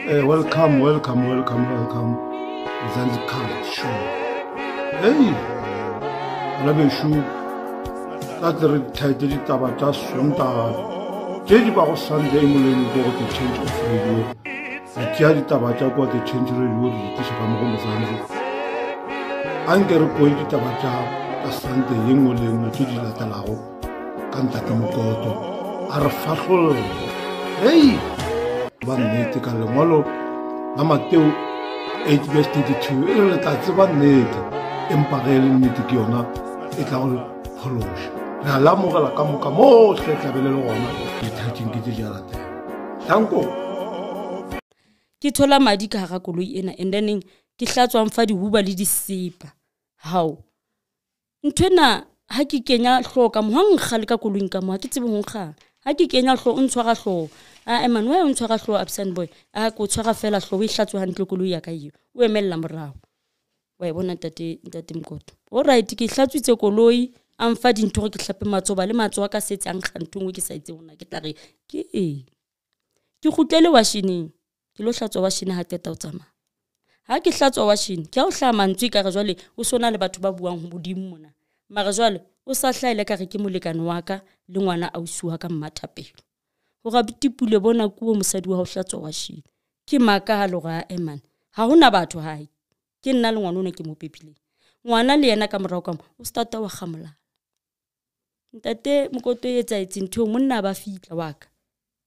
Welcome, welcome, welcome, welcome. Mzansi Card Show. Hey, bana bešo, tla tle re thaete ditaba tša Sontaga tše di bago Sunday e nngwe le e nngwe ko go The Change of Radio. Re tšea ditaba tša kwa The Change Radio re di tliša ka mo go Mzansi. Anke re kweng ditaba tša ka Sunday ye nngwe le nngwe tše di latelago ka Ntate Mokoto a re fahlolle. Hei, ba nnete ka lengwalo la Mateo 8 verse 32 e re le tla tseba nnete, empa ge e le nnete ke yona e tla go phološa. Re a lamogela ka moka mohle tlabe le le gona dithatšing ke tše di a latela. Danko. Ke thola madi ka hara koloi ena and then ke hlatswang fa dihuba le disepa. Hao. Nthwena ha ke kenya hlooho ka mo, ha nkga le ka koloing ka mo, ha ke tsebe ho nkga. Ha ke kenya hlooho, o ntshwara hlooho. A man, why o ntshwara hlooho, absent boy? A ko tshwara fela hlooho, o e hlatswe hantle koloi ya ka eo. O emella morao. Wa e bona ntate, ntate Mokoto. All right, ke hlatswitse koloi, a mfa dintho hore ke hlape matsoho, ba le matsoho a ka setse a nkga ntho e nngwe ke sa itseng hore na ke tla re ke eng. Ke kgutlele washeneng, ke lo hlatswa washene ha qeta ho tsamaya. Ha ke hlatswa washene, ke ha o hlaha mantswe ekare jwale o sona le batho ba buang ho modimo mona. Mara jwale o sa hlahele ka re ke molekane wa ka le ngwana ausi wa ka Mmathapelo. Hore abuti Pule bona kuo mosadi wa ho hlatswa washene. Ke makalo hore a emane. Ha hona batho hae. Ke nna le ngwana ona ke mo pepileng. Ngwana le yena ka morao ka mo o stata wa kgamolala. Ntate Mokoto e etsahetse ntho eo, monna ba fitla wa ka.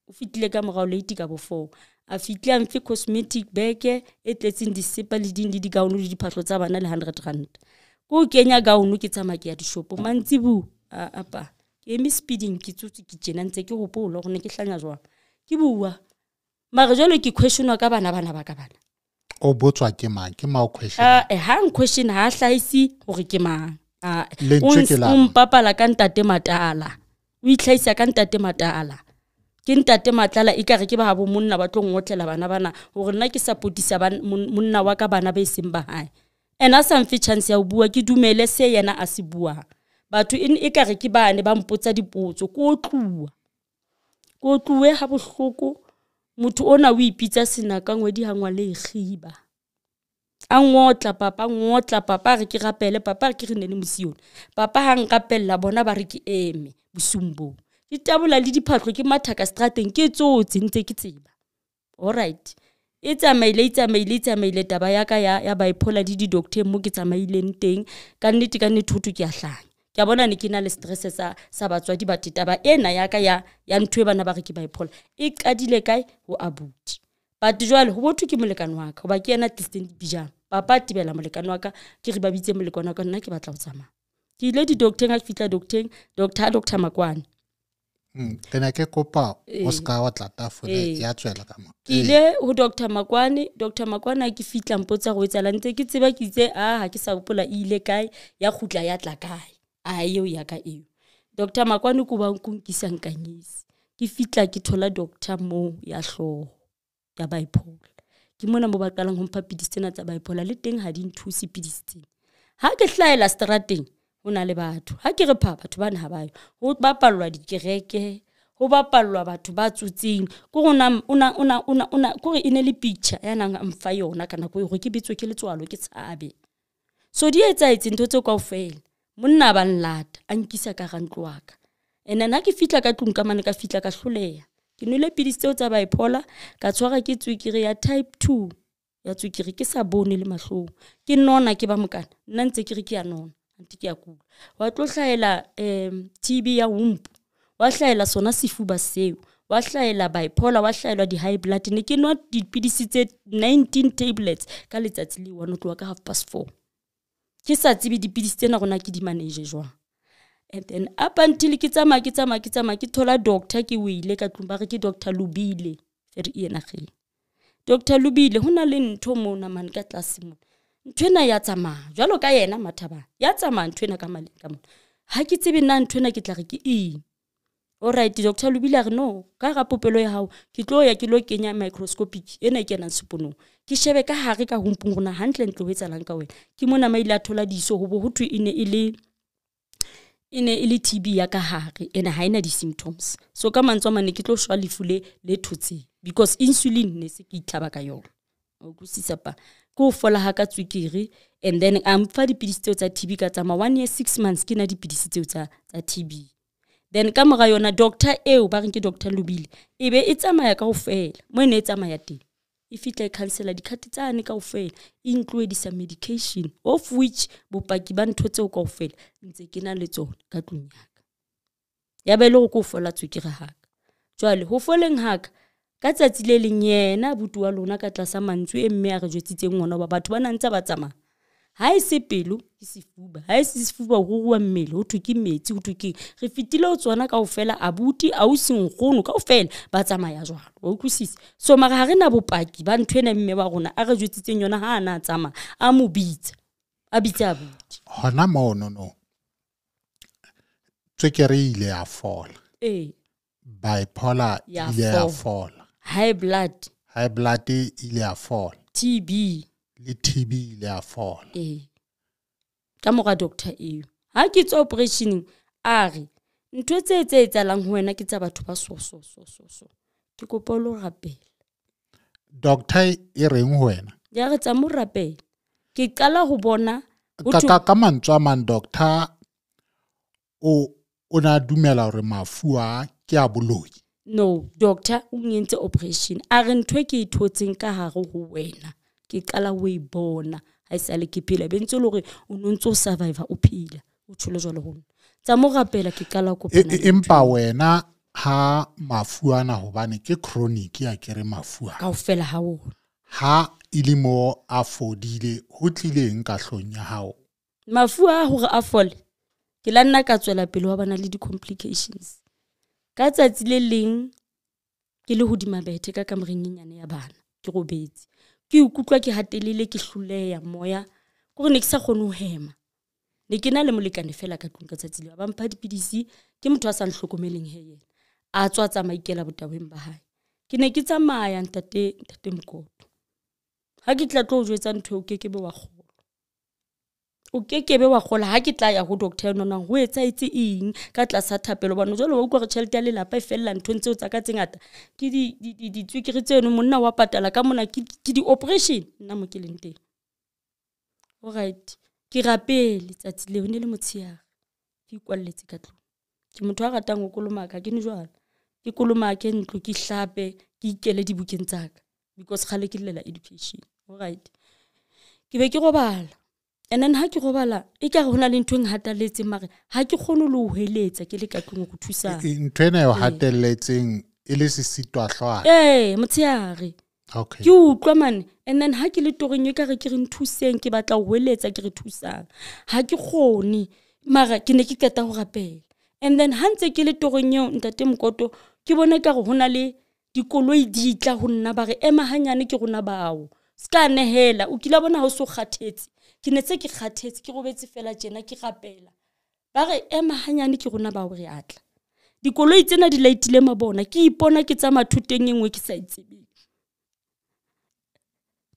O fitlile ka morao late ka bo 4. A fitlile a mfe cosmetic bag e tletseng disepa le ding le digaunu le diphahlo tsa bana le 100 rand. Ko kenya gaunu ke tsamaya ke ya dishopo mantsibu a apa. Ke eme speeding ke tsotse ke tjena ntse ke hopola hore ne ke hlanya jwang. Ke bua. Mara jwale ke questionwa ka bana bana ba ka bana. O botswa ke mang? Ke mang o question? Ha n question ha hlahisi hore ke mang. Lentswe ke la O mpapala ka Ntate Matala. O itlhahisa ka Ntate Matala. Ke Ntate Matlala ekare ke ba habo monna ba tlo ngotlela bana bana hore nna ke supportisa monna wa ka bana ba eseng ba hae. Ena sa mfe chance ya ho bua, ke dumele se yena a se buang. Batho ekare ke bane ba mpotsa dipotso, ko otluwa. Ko otluwe ha bohloko. Motho ona o ipitsa senaka ngwedi ha ngwale e kgiba. A ngotla papa, ngotla papa re ke rapele, papa re ke re ne le mosione. Papa ha nrapella bona ba re ke eme bosiung boo. Ke tabola le diphahlo ke mathaka strateng ke tsotse ntse ke tseba. All right. E tsamaile, e tsamaile, e tsamaile taba ya ka ya bipolar le di-doctor mo ke tsamaileng teng. Ka nnete, ka nnete ho thwe ke a hlanya. Ke a bona ne ke na le stress sa batswadi ba te taba ena ya ka ya ntho e bana ba re ke bipolar. E qadile kae? Ho abuti. But jwale ho botho ke molekane wa ka, hoba ke yena tlisitseng dipijama. Papa a tebela molekane wa ka, ke re ba bitse molekane wa ka, nna ke batla ho tsamaya. Ke ile di-doctor-eng, ha ke fihla doctor-eng, doctor, Doctor Makwane. Ke ne ke kopa o ska wa tla tafole ya tswela ka mo. Ke ile ho Doctor Makwane, Doctor Makwane ha ke fihla mpotsa hore o etsahalang, ntse ke tseba ke itse, ah, ha ke sa hopola e ile kae, ya kgutla ya tla kae. A eo ya ka eo. Doctor Makwane ko ba nkunkisa nkanyisi. Ke fihla ke thola doctor moo ya hlooho ya bipolar. Ke mona mo ba qalang ho mpha pidisi tsena tsa bipolar, le teng ha di nthuse pidisi tsena. Ha ke hlahela strateng ho na le batho. Ha ke re pha, batho bana ha ba yo. Ho bapallwa dikereke, ho bapallwa batho ba tsotseng. Ko re ona, ona, ona, ona, ona, ko re e ne le picture ya nang a mfa yona ka nako eo hore ke bitswe ke letswalo, ke tshabe. So di etsahetse ntho tseo kaofela. Monna ba nlata, a nkisa ka hara ntlo wa ka. And then ha ke fihla ka tlung ka mane, ka fihla ka hloleha. Ke nwele pidisi tseo tsa bipolar, ka tshwara ke tswekere ya type 2 ya tswekere, ke sa bone le mahlong. Ke nona ke ba mokana, nna ntse ke re ke a nona, ante ke a kula. Wa tlo hlahela, TB ya womb, wa hlahela sona sefuba seo, wa hlahela bipolar, wa hlahelwa di-high blood. Ne ke nwa dipidisi tse 19 tablets ka letsatsi le one, ho tloha ka half past four. Ke sa tsebe dipidisi tsena rona ke di manage jwang. And then up until ke tsamaya, ke tsamaya, ke tsamaya, ke thola doctor, ke wile ka tlung, ba re ke Doctor Lubile, e re ena ge. Doctor Lubile, ho na le ntho mona mane ka tlase mona. Ntho ena ya tsamaya, jwalo ka yena Mathaba, ya tsamaya ntho ena ka maleng ka mona. Ha ke tsebe na ntho ena ke tla re ke eng. All right, Doctor Lubile a re no, ka hara popelo ya hao, ke tlo ya ke lo kenya microscopic ena e kenang seponong. Ke shebe ka hare ka humpung rona hantle ntle ho etsahalang ka wena. Ke mona maile a thola diso ho bo ho thwe e ne e le E ne e le TB ya ka hare ene ha ena di-symptoms. So ka mantswe a mane ke tlo shwa lefu le thotseng because insulin ne se ke itlhaba ka yona. O utlwisisa pa? Ke ho fola ha ka tswekere and then a mpha dipidisi tseo tsa TB ka tsamaya 1 year 6 months ke na dipidisi tseo tsa TB. Then ka mora yona doctor eo ba reng ke Dr. Lubile e be e tsamaya kaofela mo e ne e tsamaya teng. E fihla e cancela dikhathi tsane kaofela, e ntlohedisa medication of which bopaki ba ntho tseo kaofela ntse ke na le tsona ka tlung ya ka. Ya ba e le hore ke ho fola tswekere haka. Jwale ho foleng haka ka tsatsi le leng yena abuti wa lona ka tlasa mantswe e mme a re jwetsitseng ona hoba batho ba na ntse ba tsamaya. Ha e se pelo ke sefuba, ha e se sefuba ho ruruha mmele, ho thwe ke metsi, ho thwe ke re fetile ho tsona kaofela abuti, ausi, nkgono kaofela ba tsamaya jwalo. Wa utlwisisa? So mara ha re na bopaki ba ntho ena mme wa rona a re jwetsitseng yona ha a na tsamaya, a mo bitsa, a bitse abuti. Hona mono no. Tswekere e ile ya fola. Ee. Bipolar Ya ile ya fola. fola. High blood. High blood e ile ya fola. TB. Le TB ile ya fola. Ee. Ka mora doctor eo. Ha ke tswa operationeng a re ntho tse tse etsahalang ho wena ke tsa batho ba so so so so so. Ke kopa o lo rapela. Doctor e reng ho wena? Ya re tsa mo rapela. Ke qala ho bona ho Ka thwe ka mantswe a mang doctor o na dumela hore mafu a ke a boloi. No, doctor o nkentse operation. A re ntho e ke e thotseng ka hare ho wena ke qala ho e bona ha e sale ke phela. Be ntse le hore o no ntso survive o phela. O tjholo jwalo ho nna. Tsa mo rapela ke qala ho kopana le Empa ntho. wena ha mafu ana hobane ke chronic ya ke re mafu a. Kaofela ha ona. Ha e le mo a fodile ho tlileng ka hlong ya hao? Mafu a hore a fole ke la nna ka tswela pele wa bana le di-complications. Ka tsatsi le leng ke le hodima bethe ka kamoreng e nyane ya bana ke robetse. Ke ikutlwa ke hatelile ke hloleha moya kore ne ke sa kgone ho hema. Ne ke na le molekane fela ka tlung ka tsatsi leo. Ba mpha dipidisi ke motho a sa nhlokomeleng he yena. A tswa tsamaikela botahweng ba hae. Ke ne ke tsamaya ntate Mokoto. Ha ke tla tlo o jwetsa ntho eo, o kekebe wa kgolwa. O kekebe wa kgolwa ha ke tla ya ho doctor eno na ho etsahetse eng ka tlasa thapelo hobane jwale wa utlwa hore tjhelete ya lelapa e fella nthong tseo tsa ka tse ngata. Ke ditswekere tseno monna wa patala ka mona ke di-operation nna mo ke leng teng. Alright. Ke rapele tsatsi leo ne le motshehare. Ke ikwalletse ka tlung. Ke motho a ratang ho kolomaka, ke ne jwalo. Ke kolomake ntlo, ke hlape, ke ikele dibukeng tsa ka because kgale ke llela education. Alright. Ke be ke robala. And then ha ke robala e ka re hona le ntho e nhatalletseng mare ha ke kgone le ho hweletsa ke le ka tlung ho thusa. Ntho ena e o hatelletseng e le sesitwahlwana. Ee, motshehare. Okay. Ke utlwa mane and then ha ke le toreng e ka re ke re nthuseng ke batla ho hweletsa ke re thusang. Ha ke kgone mara ke ne ke qeta ho rapela. And then ha ntse ke le toreng eo ntate Mokoto ke bone ka re hona le dikoloi di tla ho nna ba re ema hanyane ke rona bao. Ska nehela o kila bona ha o so kgathetse. Ke ne tse ke kgathetse ke robetse fela tjena ke rapela. Ba re ema hanyane ke rona bao re atla. Dikoloi tsena di laitile mabona ke ipona ke tsamaya thoteng e nngwe ke sa e tsebeng.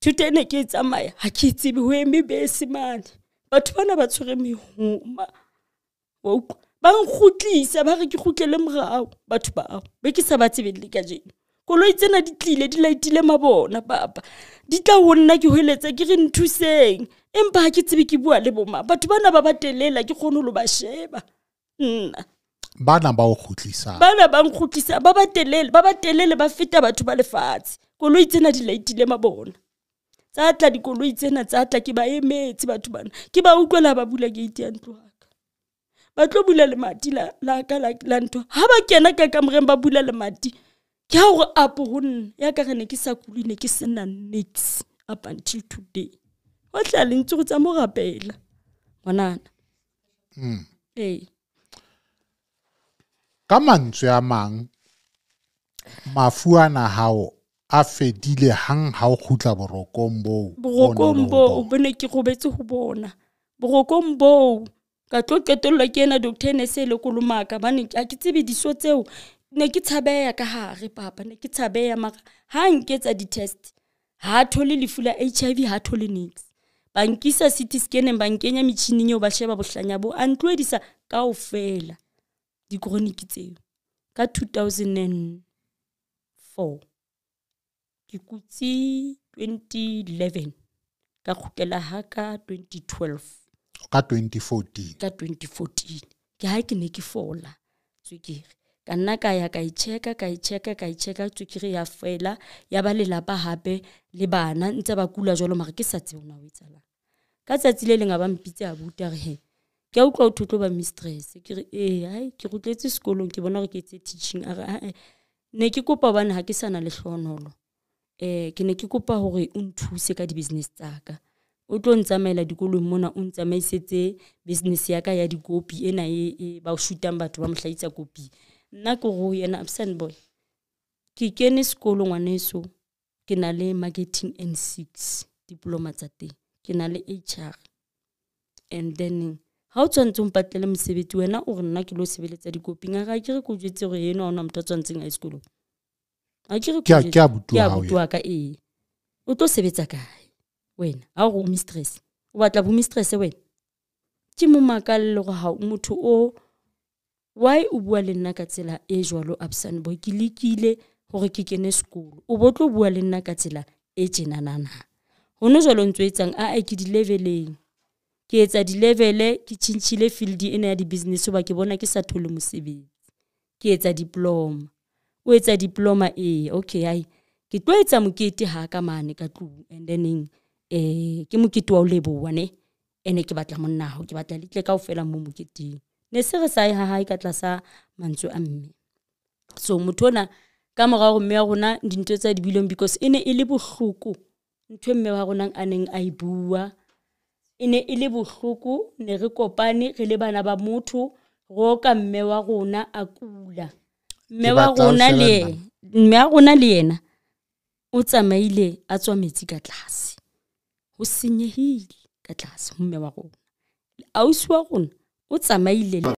Thuto ene ke e tsamaya ha ke e tsebe ho eme bese mane. Batho bana ba tshwere mehoma. Wa utlwa? Ba nkgutlisa ba re ke kgutlele morao batho bao be ke sa ba tsebeng le kajeno. Koloi tsena di tlile di laitile mabona papa. Di tla ho nna ke hweletsa ke re nthuseng. Empa ha ke tsebe ke bua le bo mang. Batho bana ba ba telela ke kgone ho ba sheba. Nna. Bana ba o kgutlisa. Bana ba nkgutlisa ba ba telele, ba ba telele ba feta batho ba lefatshe. Koloi tsena di laitile mabona. Tsa tla dikoloi tsena tsa tla ke ba emetse batho bana. Ke ba utlwela ba bula gate ya ntlo ya ka. Ba tlo bula lemati la ka la ntho. Ha ba kena ka kamoreng ba bula lemati. Ke ha hore apo ho nna ya ka re ne ke sa kule ne ke sena niks up until today. Ho tla le ntse go tsa mo rapela. Ngwanana. Ee. Ka mantswe a mang mafu ana hao a fedile hang ha o kgutla borokong boo. Borokong boo bo ne ke robetse ho bona. Borokong boo ka tlo qetellwa ke ena doctor ene se le kolomaka bane ha ke tsebe diso tseo ne ke tshabeya ka hare papa ne ke tshabeya mara ha nketsa di-test ha thole lefu la HIV ha thole niks. Ba nkisa CT scanning ba nkenya metjhining eo ba sheba bohlanya bo a ntlohedisa Kaofela di-chronic tseo ka 2004 ke kutse 2011 ka kgutlela ha ka 2012 ka 2014 ka 2014 ke ha ke ne ke fola tswekere ka nna ka ya ka e-checka ka e-checka ka e-checka tswekere ya fela ya ba lelapa hape le bana ntse ba kula jwalo mara ke sa tsebe hore na ho etsahalang. Ka tsatsi le leng a ba mpitse abuti a re he ke a utlwa ho thwe o tlo ba mistress ke re ee hai ke kgutletse sekolong ke bona hore ke etse teaching a re ae ne ke kopa hobane ha ke sa na lehlohonolo ke ne ke kopa hore o nthuse ka di-business tsa ka o tlo ntsamaela dikolong mona o ntsamaisetse business ya ka ya dikopi ena e ba shootang batho ba mo hlahisa kopi nna ke ho yena absent boy ke kene sekolo ngwaneso ke na le marketing N6 diploma tsa teng ke na le HR and then ha o tshwanetse o mpatlele mosebetsi wena o re nna ke lo sebeletsa dikoping a ga ke re ko jwetse hore eno ha hona motho a tshwanetseng a ye sekolong a ke re Ke abuti ke wa hao abuti wa ka ee o tlo sebetsa kae wena ha o re o mistress o batla bo mistress wena ke mo makalle hore ha motho o why o bua le nna ka tsela e jwalo absent boy ke lekile hore ke kene sekolo o bo tlo bua le nna ka tsela e tjenanana hono jwalo ntso etsang a ke di-leveleng ke etsa di-level ke tjhentjhile field ena ya di-business hoba ke bona ke sa thole mosebetsi ke etsa diploma o etsa diploma ee okay hai ke tlo etsa mokete ha ka mane ka tlung and then ke mokete wa ho leboha ne ene ke batla monna hao ke batla le tle kaofela mo moketeng ne se re sa ye ha hae ka tlasa mantswe a mme so motho ona ka mora hore mme wa rona dintho tsa di buileng because e ne e le bohloko ntho e mme wa rona a neng a e bua e ne e le bohloko ne re kopane re le bana ba motho ro ka mme wa rona a kula mme Ke wa batla ho rona sheba le nna. mme wa rona le yena o tsamaile a tswa metsi ka tlase ho senyehile ka tlase ho mme wa rona ausi wa rona o tsamaile.